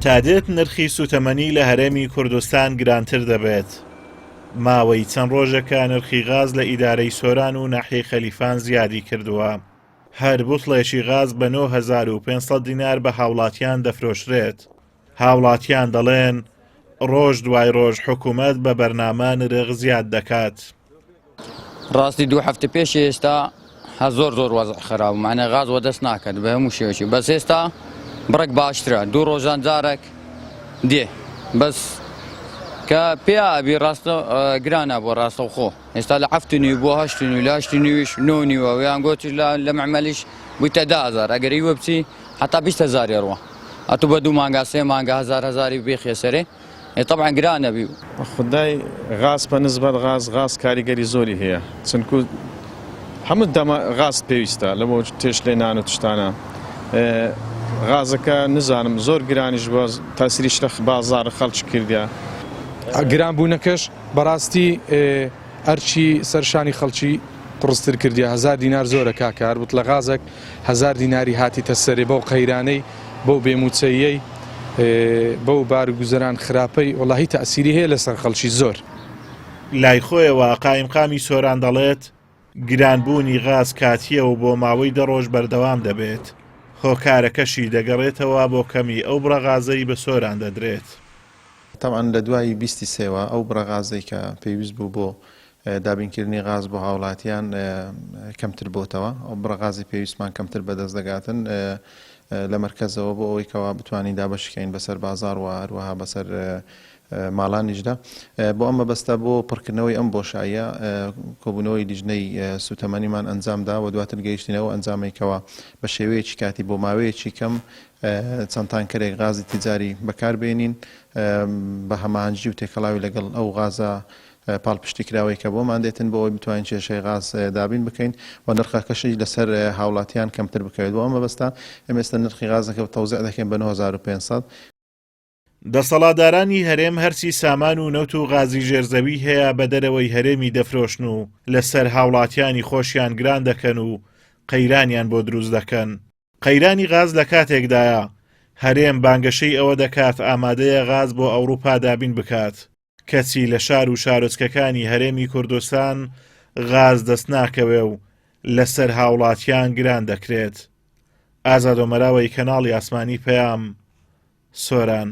تا دێت نرخی سوتەمەنی لە هەرێمی کوردستان گرانتر دەبێت. ماوەی چەند ڕۆژێکە نرخی غاز لە ئیدارەی سۆران و ناحیەی خەلیفان زیادی کردووە. هەر بوتڵێکی غاز بە 9500 دینار بە هاوڵاتیان دەفرۆشرێت. هاوڵاتیان دەڵێن ڕۆژ دوای ڕۆژ حکومەت بە بەرنامە نرخ زیاد دەکات. ڕاستی دوو هەفتە پێش ئێستا هە زۆر زۆر وەزع خراپ معنی غاز وەدەست ناکات بە هەموو شێوەیەکی بەس ئێستا بڕێک باشترە دوو ڕۆژان جارێک دێ بەس کە پێ ئابی ڕاستە گرانە بۆ ڕاستەوخۆ ئێستا لە هەفت نیو بۆ هەشت نیو لە هەشت نیویش نۆ نیوە ویان گۆتیش لە لە معمەلیش بوویتە 10,000 ئەگەر ئیوە بچی حتا 20,000 ڕوە ئەتوو بە دوو مانگا سێ مانگا هەزار هەزاری بێخێ سەرێ ئێ تەبعەن گران ئەبی. خودای غاز بە نسبەت غاز غاز کاریگەری زۆری هەیە چونکو هەموو دەمە غاز پێویستە لە بۆ تێش لێنان و تشتانە غازەکە نزانم زۆر گرانیش بووە تاسیریش لە بازاڕ خەڵکی کردە. گران بوونەکەش بەڕاستی ئەرکی سەر شانی خەڵکی قوڕستر کردیە هەزار دینار زۆرە کاکە هەر بتڵە غازەک هەزار دیناری هاتیتە سەرێ بەو قەیرانەی بەو بێ موچەییەی بەو بار گوزەران خراپەی وەڵاهی تەئسیری هەیە لەسەر خەڵکی زۆر. لای خۆیەوە قائیمقامی سۆران دەڵێت، گرانبوونی غاز کاتییە و بۆ ماوەی دە ڕۆژ بەردەوام دەبێت، هۆکارەکەشی دەگەڕێتەوە بۆ کەمی ئەو بڕە غازەی بە سۆران دەدرێت. تەبعەن لە دوای بیستی سێوە ئەو بڕە غازەی کە پێویست بوو بۆ دابینکردنی غاز بۆ هاوڵاتیان کەمتر بۆتەوە، ئەو بڕە غازی پێویستمان کەمتر بەدەست دەگاتن لە مەرکەزەوە بۆ ئەوەی کەوا بتوانین دابەشی کەین بەسەر بازاڕ و هەروەها بەسەر ماڵانیشدا. بۆ ئەم مەبەستە بۆ پڕکردنەوەی ئەم بۆشاییە کۆبوونەوەی لیژنەی سووتەمەنیمان ئەنجامدا و دواتر گەیشتینە ئەو ئەنجامەی کەوا بە شێوەیەکی کاتی بۆ ماوەیەکی کەم چەند تانکەرێک غازی تیجاری بەکاربێنین بە هەماهەنگی و تێکەڵاوی لەگەڵ ئەو غازە پاڵپشتیکراوەی کە بۆمان دێتن بۆ ئەوەی بتوانین کێشەی غاز دابین بکەین و نرخەکەشی لەسەر هاوڵاتیان کەمتر بکەوێت بۆ ئەم مەبەستە ئێمە ئێستا نرخی غازەکە تەوزیع دەکەین بە 9500. دەسەڵاتدارانی هەرێم هەرچی سامان و نەوت و غازی ژێر زەوی هەیە بە دەرەوەی هەرێمی دەفرۆشن و لەسەر هاوڵاتیانی خۆشیان گران دەکەن و قەیرانیان بۆ دروست دەکەن. قەیرانی غاز لە کاتێکدایە، هەرێم بانگەشەی ئەوە دەکات ئامادەیە غاز بۆ ئەوروپا دابین بکات، کەچی لە شار و شارۆچکەکانی هەرێمی کوردستان غاز دەستناکەوێ و لەسەر هاوڵاتیان گران دەکرێت. ئازاد ئۆمەراوەی کەناڵی ئاسمانی پەیام، سۆران.